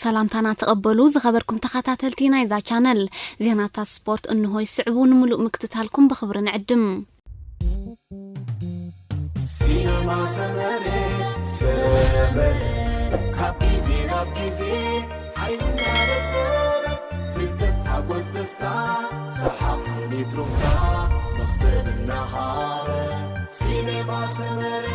ሰላምታና ተቐበሉ ዝኸበርኩም ተኸታተልቲ ናይዛ ቻነል። ዜናታት ስፖርት እንሆ ይስዕቡ፣ ንምሉእ ምክትታልኩም ብኽብሪ ንዕድም። ሲነማ ሰመረ ሰመረ ካብ ግዜ ናብ ግዜ ሓይልና ደበበ ፍልጠት ሓጎስ ደስታ ሰሓቕ ስኒት ሩፍታ መኽሰብ እናሃበ ሲነማ ሰመረ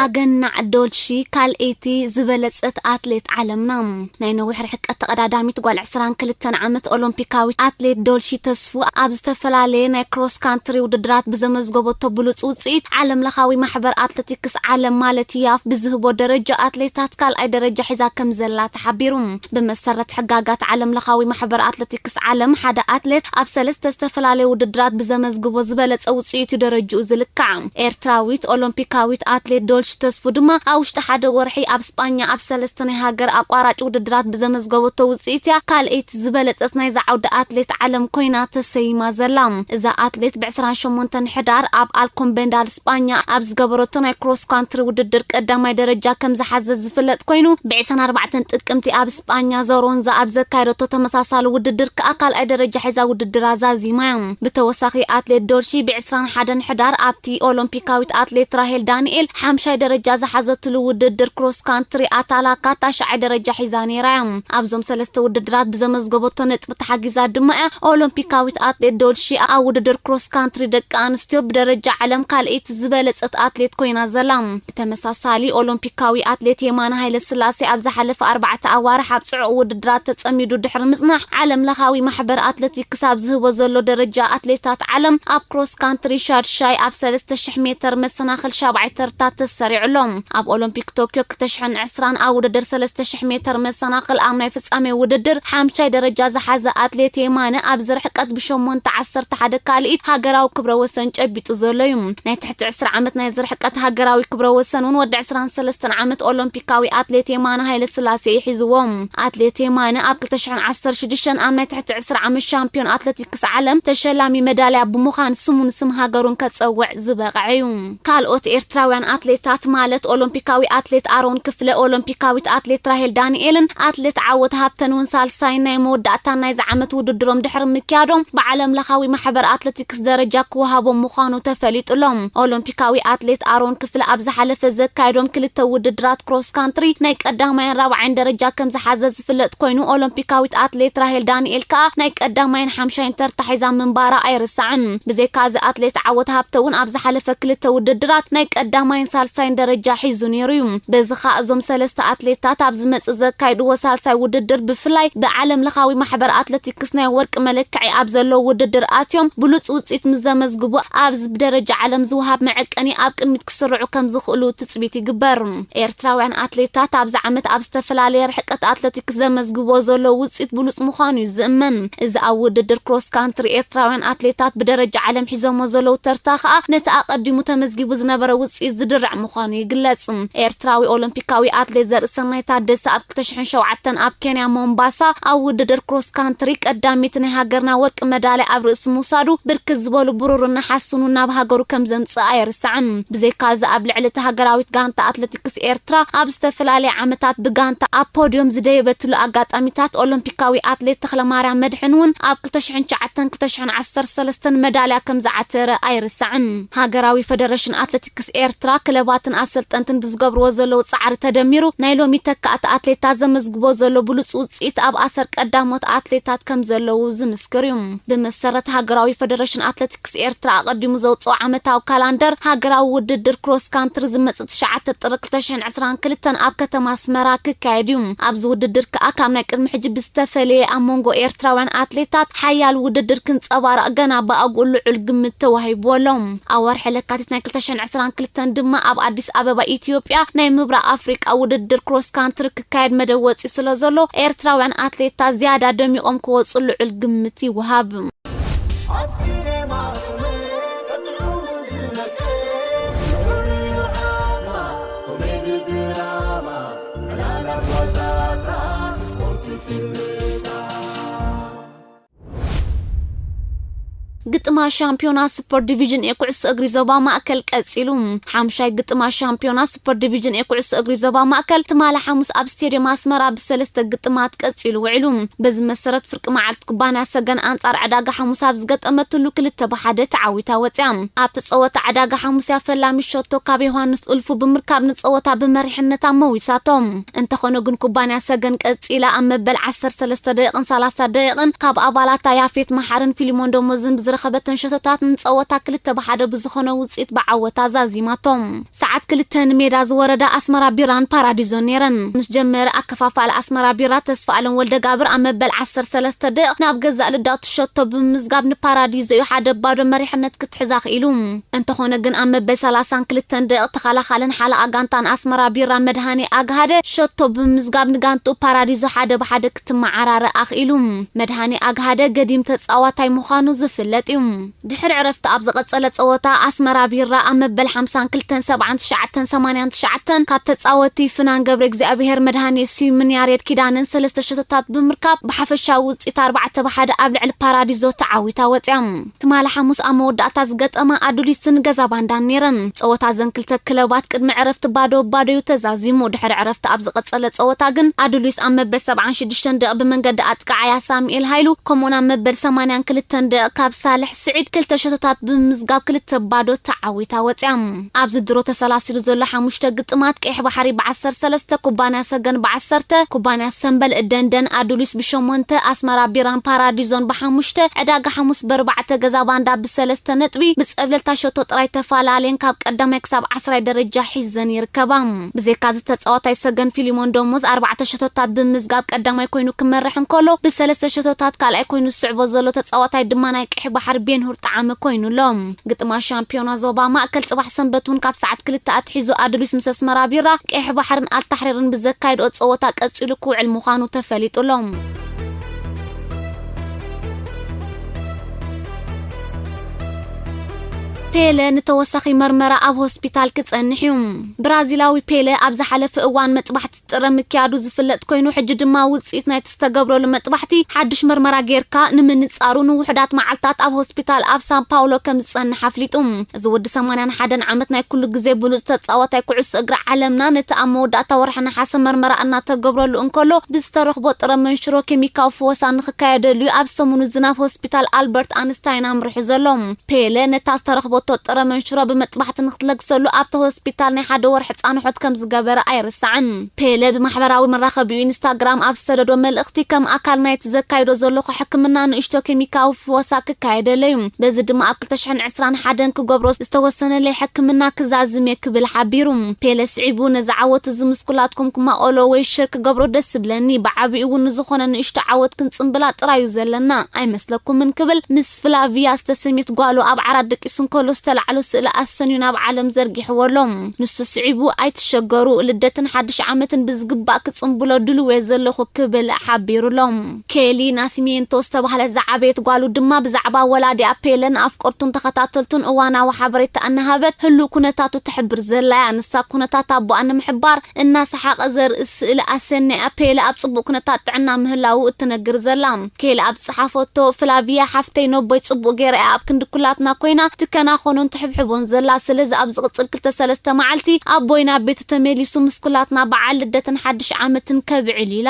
ኣገናዕ ዶልሺ ካልኤቲ ዝበለጸት ኣትሌት ዓለምና። ናይ ነዊሕ ርሕቀት ተቐዳዳሚት ጓል ዕስራን ክልተን ዓመት ኦሎምፒካዊት ኣትሌት ዶልሺ ተስፉ ኣብ ዝተፈላለየ ናይ ክሮስ ካንትሪ ውድድራት ብዘመዝገበቶ ብሉጽ ውጽኢት ዓለም ለኻዊ ማሕበር ኣትሌቲክስ ዓለም ማለት ያፍ ብዝህቦ ደረጃ ኣትሌታት ካልኣይ ደረጃ ሒዛ ከም ዘላ ተሓቢሩ። ብመሰረት ሕጋጋት ዓለም ለኻዊ ማሕበር ኣትሌቲክስ ዓለም ሓደ ኣትሌት ኣብ ሰለስተ ዝተፈላለየ ውድድራት ብዘመዝግቦ ዝበለጸ ውጽኢት እዩ ደረጅኡ ዝልካዕ። ኤርትራዊት ኦሎምፒካዊት ኣትሌት ዶልሽ ተስፉ ድማ ኣብ ውሽጢ ሓደ ወርሒ ኣብ ስጳኛ ኣብ ሰለስተ ናይ ሃገር ኣቋራጭ ውድድራት ብዘመዝገበቶ ውጽኢት እያ ካልኣይቲ ዝበለጸት ናይዛ ዓውዲ ኣትሌት ዓለም ኮይና ተሰይማ ዘላ። እዛ ኣትሌት ብ ዕስራን ሸሞንተን ሕዳር ኣብ ኣልኮምበንዳል ስጳኛ ኣብ ዝገበረቶ ናይ ክሮስ ካንትሪ ውድድር ቀዳማይ ደረጃ ከም ዝሓዘ ዝፍለጥ ኮይኑ ብ ዕስራን ኣርባዕተን ጥቅምቲ ኣብ ስጳኛ ዞሮንዛ ኣብ ዘካየደቶ ተመሳሳሊ ውድድር ከኣ ካልኣይ ደረጃ ሒዛ ውድድር ኣዛዚማ እያ። ብተወሳኺ ኣትሌት ዶልሺ ብ ዕስራን ሓደን ሕዳር ኣብቲ ኦሎምፒካዊት ኣትሌት ራሄል ዳንኤል ሓምሻይ ደረጃ ዝሓዘትሉ ውድድር ክሮስ ካንትሪ ኣታላካ ታሽዓይ ደረጃ ሒዛ ነይራ እያ። ኣብዞም ሰለስተ ውድድራት ብዘመዝገበቶ ነጥቢ ተሓጊዛ ድማ እያ ኦሎምፒካዊት ኣትሌት ዶልሺ ኣብ ውድድር ክሮስ ካንትሪ ደቂ ኣንስትዮ ብደረጃ ዓለም ካልኣይቲ ዝበለጸት ኣትሌት ኮይና ዘላ። ብተመሳሳሊ ኦሎምፒካዊ ኣትሌት የማነ ሃይለስላሴ ኣብ ዝሓለፈ ኣርባዕተ ኣዋርሕ ኣብ ጽዑቕ ውድድራት ተጸሚዱ ድሕሪ ምጽናሕ ዓለም ለኻዊ ማሕበር ኣትሌቲክስ ኣብ ዝህቦ ዘሎ ደረጃ ኣትሌታት ዓለም ኣብ ክሮስ ካንትሪ ሻድሻይ ኣብ ሰለስተ ሽሕ ሜትር መሰናኽል ሻብዓይ ተርታ ተሰሪዑ ኣሎ። ኣብ ኦሎምፒክ ቶክዮ ክልተ ሽሕን ዕስራን ኣብ ውድድር ሰለስተ ሽሕ ሜትር መሰናኽል ኣብ ናይ ፍጻሜ ውድድር ሓምሻይ ደረጃ ዝሓዘ ኣትሌት የማነ ኣብዚ ርሕቀት ብሸሞንተ ዓሰርተ ሓደ ካልኢት ሃገራዊ ክብረ ወሰን ጨቢጡ ዘሎ እዩ። ናይ ትሕቲ ዕስራ ዓመት ናይ ዝርሕቀት ሃገራዊ ክብረ ወሰን እውን ወዲ ዕስራን ሰለስተን ዓመት ኦሎምፒካዊ ኣትሌት የማነ ሃይለስላሴ እዩ ሒዝዎ። ኣትሌት የማነ ኣብ ክልተ ሽሕን ዓሰርተ ሽዱሽተን ኣብ ናይ ትሕቲ ዕስራ ዓመት ሻምፒዮን ኣትሌቲክስ ዓለም ተሸላሚ መዳልያ ብምዃን ስሙን ስም ሃገሩን ከጸውዕ ዝበቕዐ እዩ። ካልኦት ኤርትራውያን ኣትሌታት ማለት ኦሎምፒካዊ ኣትሌት ኣሮን ክፍለ፣ ኦሎምፒካዊት ኣትሌት ራሄል ዳንኤልን ኣትሌት ዓወት ሃብተን እውን ሳልሳይን ናይ መወዳእታን ናይዚ ዓመት ውድድሮም ድሕሪ ምክያዶም ብዓለም ለኻዊ ማሕበር ኣትሌቲክስ ደረጃ ክወሃቦም ምዃኑ ተፈሊጡ ኣሎ። ኦሎምፒካዊ ኣትሌት ኣሮን ክፍለ ኣብ ዝሓለፈ ዘካየዶም ክልተ ውድድራት ክሮስ ካንትሪ ናይ ቀዳማይን ራብዓይን ደረጃ ከም ዝሓዘ ዝፍለጥ ኮይኑ ኦሎምፒካዊት ኣትሌት ራሄል ዳንኤል ከኣ ናይ ቀዳማይን ሓምሻይን ተርታ ሒዛ ምንባራ ኣይርሳዕን። ብዘይካ እዚ ኣትሌት ዓወት ሃብተ እውን ኣብ ዝሓለፈ ክልተ ውድድራት ናይ ቀዳማይን ሳልሳይን ደረጃ ሒዙ ነይሩ እዩ። በዚ ከኣ እዞም ሰለስተ ኣትሌታት ኣብ ዝመጽእ ዘካይድዎ ሳልሳይ ውድድር ብፍላይ ብዓለም ለኻዊ ማሕበር ኣትሌቲክስ ናይ ወርቂ መለክዒ ኣብ ዘለዎ ውድድር ኣትዮም ብሉጽ ውጽኢት ምስ ዘመዝግቡ ኣብዚ ብደረጃ ዓለም ዝወሃብ መዐቀኒ ኣብ ቅድሚት ክስርዑ ከም ዝኽእሉ ትጽቢት ይግበር። ኤርትራውያን ኣትሌታት ኣብዚ ዓመት ኣብ ዝተፈላለየ ርሕቀት ኣትሌቲክስ ዘመዝግብዎ ዘለዉ ውጽኢት ብሉጽ ምዃኑ እዩ ዝእመን። እዚ ኣብ ውድድር ክሮስ ካንትሪ ኤርትራውያን ኣትሌታት ብደረጃ ዓለም ሒዞሞ ዘለዉ ተርታ ከኣ ነቲ ኣቐዲሙ ተመዝጊቡ ዝነበረ ውጽኢት ዝድርዕ ምዃኑ ይግለጽ። ኤርትራዊ ኦሎምፒካዊ ኣትሌት ዘርእሰናይ ታደሰ ኣብ ክልተ ሽሕን ሸውዓተን ኣብ ኬንያ ሞምባሳ ኣብ ውድድር ክሮስ ካንትሪ ቀዳሚት ናይ ሃገርና ወርቂ መዳልያ ኣብ ርእሲ ምውሳዱ ብርክት ዝበሉ ብሩርን ነሓስን እውን ናብ ሃገሩ ከም ዘምጽእ ኣይርሳዕን። ብዘይካ እዚ ኣብ ልዕሊ እታ ሃገራዊት ጋንታ ኣትሌቲክስ ኤርትራ ኣብ ዝተፈላለየ ዓመታት ብጋንታ ኣብ ፖድዮም ዝደየበትሉ ኣጋጣሚታት ኦሎምፒካዊ ኣትሌት ተኽለማርያም መድሕን እውን ኣብ ክልተ ሽሕን ትሽዓተን ክልተ ሽሕን ዓሰርተ ሰለስተን መዳልያ ከም ዝዓተረ ኣይርሳዕን። ሃገራዊ ፈደረሽን ኣትሌቲክስ ኤርትራ ክለባትን ኣሰልጠንትን ብዝገብርዎ ዘለዉ ጻዕሪ ተደሚሩ ናይ ሎሚ ተካእቲ ኣትሌታት ዘመዝግቦ ዘሎ ብሉጽ ውጽኢት ኣብ ኣሰር ቀዳሞት ኣትሌታት ከም ዘለዉ ዝምስክር እዩ። ብመሰረት ሃገራዊ ፈደረሽን ኣትሌቲክስ ኤርትራ ኣቐዲሙ ዘውጽኦ ዓመታዊ ካላንደር ሃገራዊ ውድድር ክሮስ ካንትሪ ዝመጽእ ትሽዓተ ጥሪ ክልተ ሽሕን ዕስራን ክልተን ኣብ ከተማ ኣስመራ ክካየድ እዩ። ኣብዚ ውድድር ከኣ ካብ ናይ ቅድሚ ሕጂ ብዝተፈለየ ኣብ መንጎ ኤርትራውያን ኣትሌታት ሓያል ውድድር ክንጸባረቕ ገና ብኣግኡ ልዑል ግምት ተዋሂብዎ ኣሎ። ኣብ ወርሒ ለካቲት ናይ ክልተ ሽሕን ዕስራን ክልተን ድማ ኣብ ኣዲስ ኣበባ ኢትዮጵያ ናይ ምብራቕ ኣፍሪቃ ውድድር ክሮስ ካንትሪ ክካየድ መደብ ወጺኡ ስለ ዘሎ ኤርትራውያን ኣትሌታት ዝያዳ ደሚቖም ክወጹ ልዑል ግምት ይወሃብ። ኣብ ሲነማ ሰመረ ጥዑሙ ዝነቅል ፍሉይ ዓማ ኮሜዲ ድራማ ዕላላት ዋዛታት ስፖርት ፊልምታት ግጥማ ሻምፒዮና ስፖርት ዲቪዥን ኤ ኩዕሶ እግሪ ዞባ ማእከል ቀጺሉ። ሓምሻይ ግጥማ ሻምፒዮና ስፖርት ዲቪዥን ኤ ኩዕሶ እግሪ ዞባ ማእከል ትማሊ ሓሙስ ኣብ ስቴድየም ኣስመራ ብሰለስተ ግጥማት ቀጺሉ ውዒሉ። በዚ መሰረት ፍርቂ መዓልቲ ኩባንያ ሰገን ኣንጻር ዕዳጋ ሓሙስ ኣብ ዝገጠመትሉ ክልተ ብሓደ ተዓዊታ ወጽያ። ኣብቲ ጸወታ ዕዳጋ ሓሙስ እያ ፈላሚ ሸቶ ካብ ዮሃንስ ኡልፉ ብምርካብ ንጸወታ ብመሪሕነት ኣመዊሳቶ። እንተኾነ ግን ኩባንያ ሰገን ቀጺላ ኣብ መበል ዓሰርተ ሰለስተ ደቂቕን ሰላሳ ደቂቕን ካብ ኣባላታ ያፌት መሓርን ፊሊሞን ደሞዝን ብዝረኸበተን ሸቶታት ንጸወታ ክልተ ብሓደ ብዝኾነ ውጽኢት ብዓወታ ዛዚማቶ። ሰዓት ክልተ ንሜዳ ዝወረዳ ኣስመራ ቢራን ፓራዲዞን ነይረን። ምስ ጀመረ ኣከፋፋሊ ኣስመራ ቢራ ተስፋ ኣለም ወልደጋብር ኣብ መበል ዓሰርተ ሰለስተ ደቂቕ ናብ ገዛእ ልዳቱ ሸቶ ብምምዝጋብ ንፓራዲዞ እዩ ሓደ ባዶ መሪሕነት ክትሕዝ ኣኽኢሉ። እንተኾነ ግን ኣብ መበል ሰላሳን ክልተን ደቂቕ ተኸላኻልን ሓለቓ ጋንታን ኣስመራ ቢራ መድሃኔ ኣግሃደ ሸቶ ብምምዝጋብ ንጋንትኡ ፓራዲዞ ሓደ ብሓደ ክትመዓራረ ኣኽኢሉ። መድሃኔ ኣግሃደ ገዲም ተጻዋታይ ምዃኑ ዝፍለጥ እዩ። ድሕሪ ዕረፍቲ ኣብ ዝቐጸለ ጸወታ ኣስመራ ቢራ ኣብ መበል ሓምሳን ክልተን ሰብዓን ትሽዓተን ሰማንያን ትሽዓተን ካብ ተጻወቲ ፍናን ገብረ እግዚኣብሔር መድሃኔ ስዩምን ያሬድ ኪዳነን ሰለስተ ሸቶታት ብምርካብ ብሓፈሻዊ ውጽኢት ኣርባዕተ ብሓደ ኣብ ልዕሊ ፓራዲዞ ተዓዊታ ወጽያ። ትማሊ ሓሙስ ኣብ መወዳእታ ዝገጠማ ኣዱሊስን ገዛ ባንዳን ነይረን። ጸወታ ዘን ክልተ ክለባት ቅድሚ ዕረፍቲ ባዶ ባዶ እዩ ተዛዚሙ። ድሕሪ ዕረፍቲ ኣብ ዝቐጸለ ጸወታ ግን ኣዱሊስ ኣብ መበል ሰብዓን ሽዱሽተን ደቂቕ ብመንገዲ ኣጥቃዓያ ሳሙኤል ሃይሉ ከምኡውን ኣብ መበል ሰማንያን ክልተን ደቂቕ ካብ ሳልሕ ስዒድ ክልተ ሸቶታት ብምምዝጋብ ክልተ ባዶ ተዓዊታ ወጽያ። ኣብዚ ድሮ ተሰላሲሉ ዘሎ ሓሙሽተ ግጥማት ቀይሕ ባሕሪ ብዓሰርተ ሰለስተ፣ ኩባንያ ሰገን ብዓሰርተ፣ ኩባንያ ሰምበል ደንደን ኣዱሊስ ብሸሞንተ፣ ኣስመራ ቢራን ፓራዲዞን ብሓሙሽተ፣ ዕዳጋ ሓሙስ በርባዕተ፣ ገዛ ባንዳ ብሰለስተ ነጥቢ ብጸብለልታ ሸቶ ጥራይ ተፈላለየን ካብ ቀዳማይ ክሳብ ዓስራይ ደረጃ ሒዘን ይርከባ። ብዘይካዚ ተጻዋታይ ሰገን ፊሊሞን ደሞዝ ኣርባዕተ ሸቶታት ብምምዝጋብ ቀዳማይ ኮይኑ ክመርሕ እንከሎ ብሰለስተ ሸቶታት ካልኣይ ኮይኑ ዝስዕቦ ዘሎ ተጻዋታይ ድማ ናይ ቀይሕ ባሕሪ ቤንሁር ጣዕመ ኮይኑ ኣሎ። ግጥማ ሻምፒዮና ዞባ ማእከል ጽባሕ ሰንበት እውን ካብ ሰዓት ክልተ ኣትሒዙ ኣዱሊስ ምስ ኣስመራ ቢራ፣ ቀይሕ ባሕርን ኣልታሕሪርን ብዘካይድኦ ጸወታ ቀጺሉ ክውዕል ምዃኑ ተፈሊጡ ኣሎ። ፔለ ንተወሳኺ መርመራ ኣብ ሆስፒታል ክጸንሕ እዩ። ብራዚላዊ ፔለ ኣብ ዝሓለፈ እዋን መጥባሕቲ ጥረ ምክያዱ ዝፍለጥ ኮይኑ፣ ሕጂ ድማ ውጽኢት ናይቲ ዝተገብረሉ መጥባሕቲ ሓድሽ መርመራ ጌርካ ንምንጻሩ ንውሑዳት መዓልታት ኣብ ሆስፒታል ኣብ ሳን ፓውሎ ከም ዝጸንሕ ኣፍሊጡ። እዚ ወዲ ሰማንያን ሓደን ዓመት ናይ ኩሉ ግዜ ብሉጽ ተጻዋታይ ኩዕሶ እግሪ ዓለምና ነቲ ኣብ መወዳእታ ወርሒ ነሓሰ መርመራ እናተገብረሉ እንከሎ ብዝተረኽቦ ጥረ መንሽሮ ኬሚካዊ ፍወሳ ንኽካየደሉ እዩ ኣብ ሰሙኑ ዝናብ ሆስፒታል ኣልበርት ኣንስታይን ኣምሪሑ ዘሎ። ፔለ ነታ ዝተረኽበቶ ጥረ መንሽሮ ብመጥባሕቲ ንክትለግሰሉ ኣብቲ ሆስፒታል ናይ ሓደ ወርሒ ጻንሖት ከም ዝገበረ ኣይርሳዕን። ፔለ ብማሕበራዊ መራኸቢኡ ኢንስታግራም ኣብ ዝሰደዶ መልእኽቲ፣ ከም ኣካል ናይቲ ዘካይዶ ዘለኹ ሕክምና ንእሽቶ ኬሚካዊ ፍወሳ ክካየደለይ እዩ። በዚ ድማ ኣብ ክልተ ሽሕን ዕስራን ሓደን ክገብሮ ዝተወሰነለይ ሕክምና ክዛዝም እየ ክብል ሓቢሩ። ፔለ ስዒቡ፣ ነዚ ዓወት እዚ ምስ ኩላትኩም ክማቐሎ ወይ ሽር ክገብሮ ደስ ዝብለኒ፣ ብዓቢኡ እውን ንዝኾነ ንእሽቶ ዓወት ክንጽምብላ ጥራዩ ዘለና ኣይመስለኩምን ክብል ምስ ፍላቪያ ዝተሰምየት ጓሉ ኣብ ዓራት ደቂሱ እንከሎ ዝተላዕሎ ስእሊ ኣሰንዩ ናብ ዓለም ዘርጊሕዎ ኣሎ። ንሱ ስዒቡ ኣይትሸገሩ፣ ልደትን ሓድሽ ዓመትን ብዝግባእ ክጽምብሎ ድልው እየ ዘለኹ ክብል ሓቢሩ ኣሎ። ኬሊ ናሲሜንቶ ዝተባህለት ዝዓበየት ጓሉ ድማ ብዛዕባ ወላዲኣ ፔለን ኣፍቀርቱን ተኸታተልቱን እዋናዊ ሓበሬታ እናሃበት ህሉው ኩነታቱ ትሕብር ዘላ እያ። ንሳ ኩነታት ኣቦኣ ንምሕባር እናሰሓቐ ዘርኢ ስእሊ ኣሰንያ ፔለ ኣብ ጽቡቕ ኩነታት ጥዕና ምህላዉ እትነግር ዘላ። ኬሊ ኣብ ዝጸሓፈቶ፣ ፍላቪያ ሓፍተይ ነቦይ ጽቡቕ ገይራ እያ ኣብ ክንዲ ኩላትና ኮይና ትከናኸኖን ትሕብሕቦን ዘላ። ስለዚ ኣብ ዝቕጽል ክልተ ሰለስተ መዓልቲ ኣቦይ ናብ ቤቱ ተመሊሱ ምስ ኩላትና በዓል ልደትን ሓድሽ ዓመትን ከብዕል ኢላ።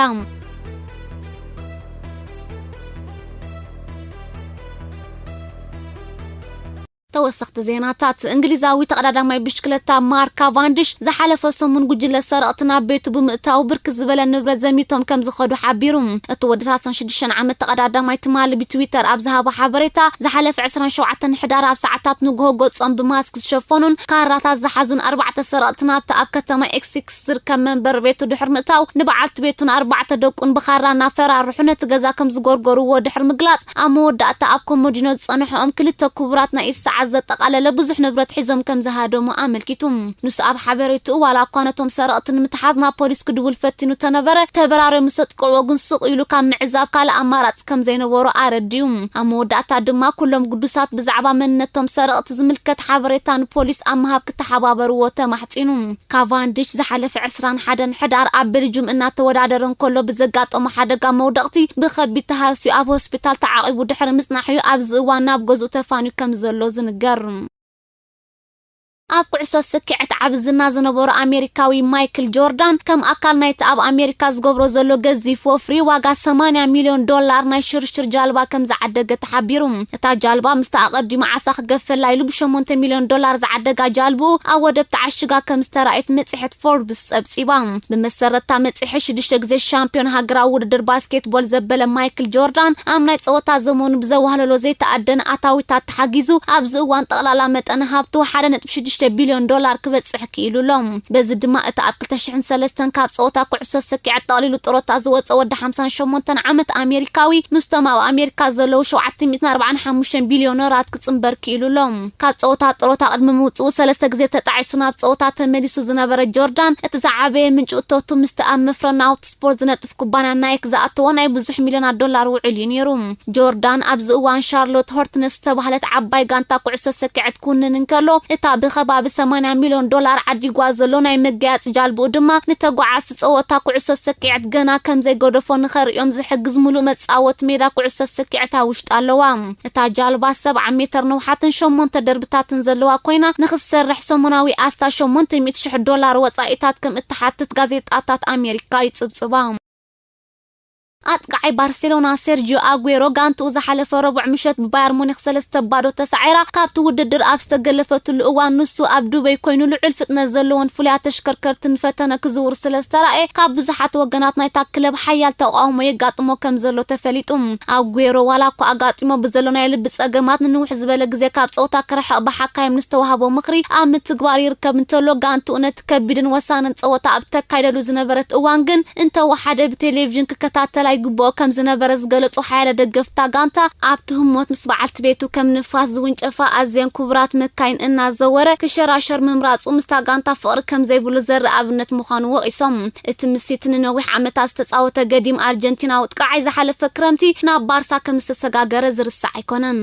ተወሰኽቲ ዜናታት። እንግሊዛዊ ተቐዳዳማይ ብሽክለታ ማርክ ካቫንድሽ ዝሓለፈ ሰሙን ጉጅለ ሰረቕቲ ናብ ቤቱ ብምእታው ብርክት ዝበለ ንብረት ዘሚቶም ከም ዝኸዱ ሓቢሩ። እቲ ወዲ ሰላሳን ሽዱሽተን ዓመት ተቐዳዳማይ ትማሊ ብትዊተር ኣብ ዝሃቦ ሓበሬታ፣ ዝሓለፈ ዕስራን ሸውዓተን ሕዳር ኣብ ሰዓታት ንግሆ ገጾም ብማስክ ዝሸፈኑን ካራታት ዝሓዙን ኣርባዕተ ሰረቕቲ ናብቲ ኣብ ከተማ ኤክሲክስ ዝርከብ መንበሪ ቤቱ ድሕሪ ምእታው፣ ንበዓልቲ ቤቱን ኣርባዕተ ደቁን ብኻራ እናፈራርሑ ነቲ ገዛ ከም ዝጎርጎርዎ ድሕሪ ምግላጽ፣ ኣብ መወዳእታ ኣብ ኮሞዲኖ ዝጸንሖም ክልተ ክቡራት ናይ ኢድ ሰዓት ዘጠቓለለ ብዙሕ ንብረት ሒዞም ከም ዝሃደሙ ኣመልኪቱ። ንሱ ኣብ ሓበሬትኡ፣ ዋላ እኳ ነቶም ሰረቕቲ ንምትሓዝ ናብ ፖሊስ ክድውል ፈቲኑ ተነበረ፣ ተበራርዮም ምስ ኣጥቅዕዎ ግን ስቕ ኢሉ ካብ ምዕዛብ ካልእ ኣማራጺ ከም ዘይነበሮ ኣረዲኡ። ኣብ መወዳእታ ድማ ኩሎም ግዱሳት ብዛዕባ መንነቶም ሰረቕቲ ዝምልከት ሓበሬታ ንፖሊስ ኣብ ምሃብ ክተሓባበርዎ ተማሕጺኑ። ካቫንዲሽ ዝሓለፈ ዕስራን ሓደን ሕዳር ኣብ ቤልጅም እናተወዳደረ እንከሎ ብዘጋጠሞ ሓደጋ መውደቕቲ ብኸቢድ ተሃስዩ ኣብ ሆስፒታል ተዓቒቡ ድሕሪ ምጽናሕ'ዩ ኣብዚ እዋን ናብ ገዝኡ ተፋንዩ ከም ዘሎ ዝንገር። ኣብ ኩዕሶ ስኪዕት ዓቢ ዝና ዝነበሮ ኣሜሪካዊ ማይክል ጆርዳን፣ ከም ኣካል ናይቲ ኣብ ኣሜሪካ ዝገብሮ ዘሎ ገዚፍ ወፍሪ፣ ዋጋ ሰማንያ ሚልዮን ዶላር ናይ ሽርሽር ጃልባ ከም ዝዓደገ ተሓቢሩ። እታ ጃልባ ምስታ ኣቐዲሙ ዓሳ ክገፈላ ኢሉ ብሸሞንተ ሚልዮን ዶላር ዝዓደጋ ጃልብኡ ኣብ ወደብ ተዓሽጋ ከም ዝተራእየት መጽሔት ፎርብስ ጸብጺባ። ብመሰረትታ መጽሔት ሽዱሽተ ግዜ ሻምፒዮን ሃገራዊ ውድድር ባስኬትቦል ዘበለ ማይክል ጆርዳን፣ ኣብ ናይ ጸወታ ዘመኑ ብዘዋህለሎ ዘይተኣደነ ኣታዊታት ተሓጊዙ፣ ኣብዚ እዋን ጠቕላላ መጠን ሃብቱ ሓደ ነጥቢ ሽዱሽተ ቢልዮን ዶላር ክበጽሕ ክኢሉ ኣሎ። በዚ ድማ እቲ ኣብ ክልተ ሽሕን ሰለስተን ካብ ጸወታ ኩዕሶ ሰኪዐት ጠቕሊሉ ጥሮታ ዝወጸ ወዲ ሓምሳን ሸሞንተን ዓመት ኣሜሪካዊ ምስቶም ኣብ ኣሜሪካ ዘለዉ ሸውዓተ ሚእትን ኣርባዓን ሓሙሽተን ቢልዮነራት ክጽንበር ክኢሉ ኣሎ። ካብ ጸወታ ጥሮታ ቅድሚ ምውጽኡ ሰለስተ ግዜ ተጣዒሱ ናብ ጸወታ ተመሊሱ ዝነበረ ጆርዳን፣ እቲ ዝዓበየ ምንጪ እቶቱ ምስቲ ኣብ መፍረ ናውቲ ስፖርት ዝነጥፍ ኩባንያ ናይክ ዝኣተዎ ናይ ብዙሕ ሚልዮናት ዶላር ውዕል እዩ ነይሩ። ጆርዳን ኣብዚ እዋን ሻርሎት ሆርትነስ ዝተባህለት ዓባይ ጋንታ ኩዕሶ ሰኪዐት ክውንን እንከሎ፣ እታ ብኸባቢ ሰማንያ ሚልዮን ዶላር ዓዲጓ ዘሎ ናይ መገያጽ ጃልብኡ ድማ ንተጓዓዝቲ ጸወታ ኩዕሶ ሰኪዐት ገና ከም ዘይገደፎ ንኸርእዮም ዝሕግዝ ሙሉእ መጻወቲ ሜዳ ኩዕሶ ሰኪዐት ኣብ ውሽጣ ኣለዋ። እታ ጃልባ ሰብዓ ሜተር ነውሓትን ሸሞንተ ደርብታትን ዘለዋ ኮይና፣ ንኽትሰርሕ ሰሙናዊ ኣስታት ሸሞንተ ሚእቲ ሽሕ ዶላር ወጻኢታት ከም እትሓትት ጋዜጣታት ኣሜሪካ ይጽብጽባ። ኣጥቃዓይ ባርሴሎና ሴርጂዮ ኣጉዌሮ ጋንትኡ ዝሓለፈ ረቡዕ ምሸት ብባየር ሙኒክ ሰለስተ ባዶ ተሳዒራ ካብቲ ውድድር ኣብ ዝተገለፈትሉ እዋን፣ ንሱ ኣብ ዱበይ ኮይኑ ልዑል ፍጥነት ዘለወን ፍሉያት ተሽከርከርትን ፈተነ ክዝውር ስለ ዝተራእየ፣ ካብ ብዙሓት ወገናት ናይታ ክለብ ሓያል ተቓውሞ የጋጥሞ ከም ዘሎ ተፈሊጡ። ኣጉዌሮ ዋላ እኳ ኣጋጢሞ ብዘሎ ናይ ልቢ ጸገማት ንንውሕ ዝበለ ግዜ ካብ ጸወታ ክርሕቕ ብሓካይም ንዝተዋህቦ ምኽሪ ኣብ ምትግባር ይርከብ እንተሎ፣ ጋንትኡ ነቲ ከቢድን ወሳንን ጸወታ ኣብ ተካይደሉ ዝነበረት እዋን ግን እንተወሓደ ብቴሌቪዥን ክከታተል ኣይግብኦ ከም ዝነበረ ዝገለጹ ሓያለ ደገፍታ ጋንታ፣ ኣብቲ ህሞት ምስ በዓልቲ ቤቱ ከም ንፋስ ዝውንጨፋ ኣዝየን ክቡራት መካይን እናዘወረ ክሸራሸር ምምራጹ ምስታ ጋንታ ፍቕሪ ከም ዘይብሉ ዘርኢ ኣብነት ምዃኑ ወቒሶም። እቲ ምስቲ ንነዊሕ ዓመታት ዝተጻወተ ገዲም ኣርጀንቲናዊ ኣጥቃዓይ ዝሓለፈ ክረምቲ ናብ ባርሳ ከም ዝተሰጋገረ ዝርሳዕ ኣይኮነን።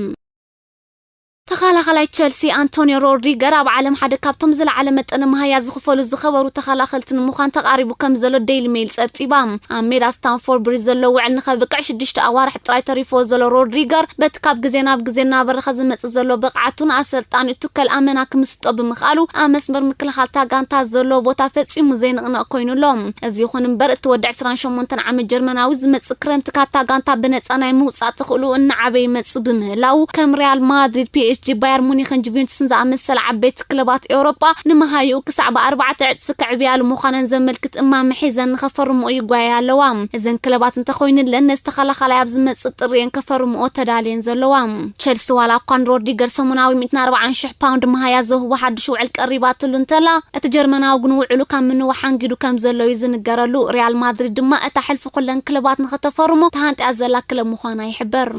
ተኸላኻላይ ቸልሲ ኣንቶኒዮ ሮድሪገር ኣብ ዓለም ሓደ ካብቶም ዝለዓለ መጠነ መሃያ ዝኽፈሉ ዝኸበሩ ተኸላኸልቲ ንምዃን ተቓሪቡ ከም ዘሎ ዴይሊ ሜይል ጸብጺባ። ኣብ ሜዳ ስታንፎርድ ብሪጅ ዘሎ ውዕል ንኸብቅዕ ሽዱሽተ ኣዋርሕ ጥራይ ተሪፍዎ ዘሎ ሮድሪገር፣ በቲ ካብ ግዜ ናብ ግዜ እናበረኸ ዝመጽእ ዘሎ ብቕዓቱ ንኣሰልጣኒኡ ቱከል ኣመና ክምስጦ ብምኽኣሉ፣ ኣብ መስመር ምክልኻል እታ ጋንታ ዘለዎ ቦታ ፈጺሙ ዘይንቕነቕ ኮይኑ ኣሎ። እዚ ይኹን እምበር፣ እቲ ወዲ ዕስራን ሸሞንተን ዓመት ጀርመናዊ ዝመጽእ ክረምቲ ካብታ ጋንታ ብነጻ ናይ ምውጻእ ተኽእልኡ እናዓበየ ይመጽእ ብምህላው፣ ከም ሪያል ማድሪድ፣ ፒ ኤስ ጂ፣ ባየር ሙኒክን ጁቬንቱስን ዝኣመሰላ ዓበይቲ ክለባት ኤውሮጳ ንመሃይኡ ክሳዕ ብኣርባዕተ ዕጽፊ ከዕብያሉ ምዃነን ዘመልክት እማመ ሒዘን ንኸፈርምኦ ይጓየያ ኣለዋ። እዘን ክለባት እንተኾይንለን፣ ነዚ ተኸላኻላይ ኣብ ዝመጽእ ጥሪ እየን ከፈርምኦ ተዳልየን ዘለዋ። ቸልሲ ዋላ እኳ ንሮድሪገር ሰሙናዊ ሚእትን ኣርባዓን ሽሕ ፓውንድ መሃያ ዝህቦ ሓድሽ ውዕል ቀሪባትሉ እንተላ፣ እቲ ጀርመናዊ ግን ውዕሉ ካብ ምንዋሕ ሓንጊዱ ከም ዘሎ እዩ ዝንገረሉ። ሪያል ማድሪድ ድማ እታ ሕልፊ ኩለን ክለባት ንኸተፈርሞ ተሃንጥያ ዘላ ክለብ ምዃና ይሕበር።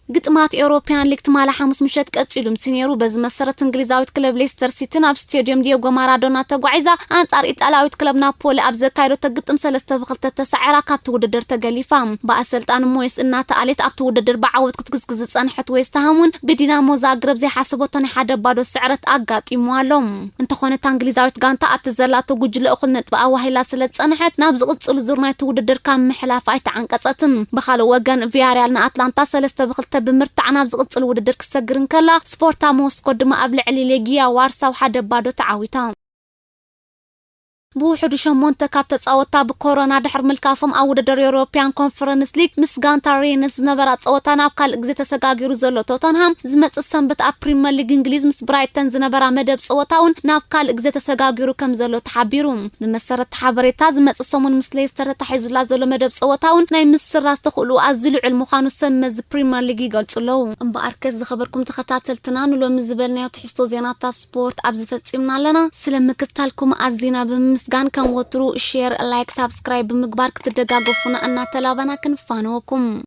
ግጥማት ኤውሮፕያን ሊግ ትማሊ ሓሙስ ምሸት ቀጺሉ ምስ ነይሩ። በዚ መሰረት እንግሊዛዊት ክለብ ሌስተር ሲቲ ናብ ስቴድዮም ዲዮጎ ማራዶና ተጓዒዛ ኣንጻር ኢጣልያዊት ክለብ ናፖሊ ኣብ ዘካየደቶ ግጥም ሰለስተ ብክልተ ተሳዒራ ካብቲ ውድድር ተገሊፋ። ብኣሰልጣኒ ሞይስ እናተኣልየት ኣብቲ ውድድር ብዓወት ክትግዝግዝ ዝጸንሐት ዌስትሃም እውን ብዲናሞ ዛግረብ ዘይሓሰበቶ ናይ ሓደ ባዶ ስዕረት ኣጋጢምዋ ኣሎ። እንተኾነ እታ እንግሊዛዊት ጋንታ ኣብቲ ዘላቶ ጉጅለ እኹል ነጥቢ ኣዋሂላ ስለ ዝጸንሐት ናብ ዝቕጽሉ ዙር ናይቲ ውድድር ካብ ምሕላፍ ኣይተዓንቀጸትን። ብኻልእ ወገን ቪያሪያል ንኣትላንታ ሰለስተ ብክልተ ብምርታዕ ናብ ዝቕጽል ውድድር ክሰግር እንከላ፣ ስፖርታ ሞስኮ ድማ ኣብ ልዕሊ ሌጊያ ዋርሳው ሓደ ባዶ ተዓዊታ። ብውሕዱ ሸሞንተ ካብ ተጻወትታ ብኮሮና ድሕሪ ምልካፎም ኣብ ውድድር ኤውሮፕያን ኮንፈረንስ ሊግ ምስ ጋንታ ሬንስ ዝነበራ ጸወታ ናብ ካልእ ግዜ ተሰጋጊሩ ዘሎ ቶተንሃም፣ ዝመጽእ ሰንበት ኣብ ፕሪምየር ሊግ እንግሊዝ ምስ ብራይተን ዝነበራ መደብ ጸወታ እውን ናብ ካልእ ግዜ ተሰጋጊሩ ከም ዘሎ ተሓቢሩ። ብመሰረት እቲ ሓበሬታ፣ ዝመጽእ ሰሙን ምስ ሌስተር ተታሒዙላ ዘሎ መደብ ጸወታ እውን ናይ ምስራዝ ተኽእልኡ ኣዝዩ ልዑል ምዃኑ ሰብ መዚ ፕሪምየር ሊግ ይገልጹ ኣለዉ። እምበኣርከስ ዝኸበርኩም ተኸታተልትና፣ ንሎሚ ዝበልናዮ ትሕዝቶ ዜናታት ስፖርት ኣብዚ ፈጺምና ኣለና። ስለ ምክትታልኩም ኣዚና ብምምስጋን፣ ከም ወትሩ ሼር፣ ላይክ፣ ሳብስክራይብ ብምግባር ክትደጋገፉና እናተላበና ክንፋነወኩም።